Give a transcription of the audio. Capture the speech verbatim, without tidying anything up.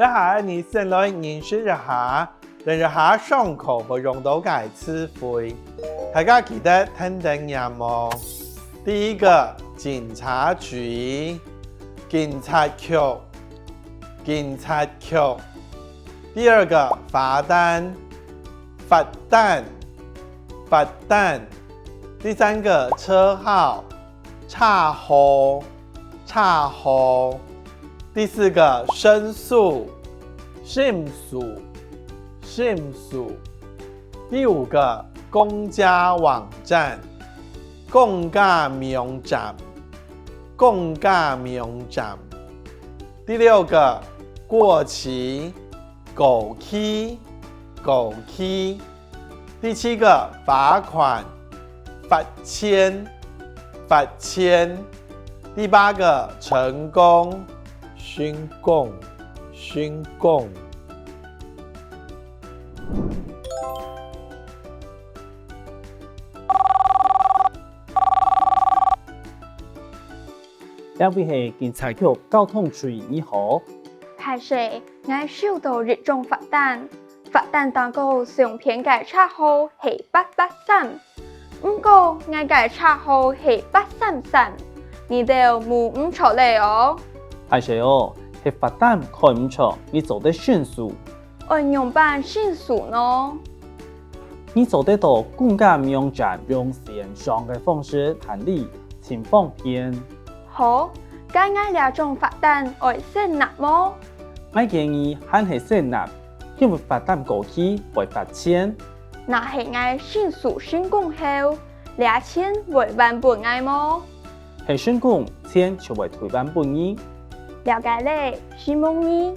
這下你先來認識一下，等一下上課會用到个詞彙。大家記得跈等唸哦。第一個，警察局，警察局，警察局。第二個，罰單，罰單，罰單。第三個，車號，車號，車號。第四個，申訴，申訴，申訴。第五個，公家網站，公家網站，公家網站。第六個，過期，過期，過期。第七個，罰款，罰錢，罰錢。第八個，成功，成功，成功。這位係警察局交通隊，你好。歹勢，𠊎收到一張罰單，罰單頂高相片个車號係八八三，毋過𠊎个車號係八三三，你兜舞毋著咧哦。歹勢哦，係罰單開毋著，你做得申訴。愛仰般申訴呢？你做得到公家網站用線上个方式辦理，盡方便。好，該𠊎這張罰單愛先納無？𠊎建議還係先納，因為罰單過期會罰錢。若係𠊎申訴成功後，這錢會還分𠊎無？係成功，錢就會退還分你。了解咧，承蒙你。